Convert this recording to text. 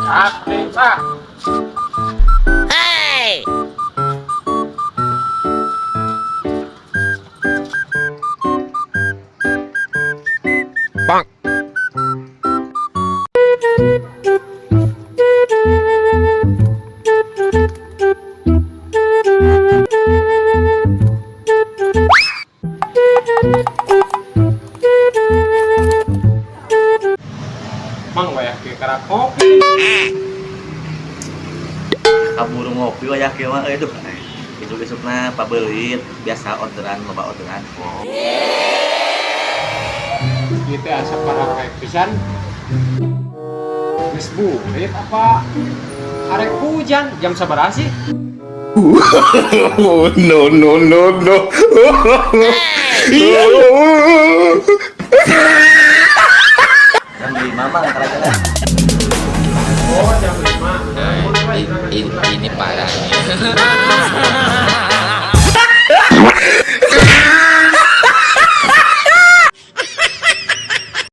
Ah, ah. Hey! Bang. Mang, wayah kieu karak kopi. Kaburu ngopi wayah kieu mah euy, duh. Isuk-isukna pabelit biasa orderan, loba orderan. Oh. Ieu teh asa pararek pisan. Geus burit apa arek hujan? Jam sabaraha sih? Oh, no, no, no, no. Jam 5, Mang, kira-kira. Oh, jam 5.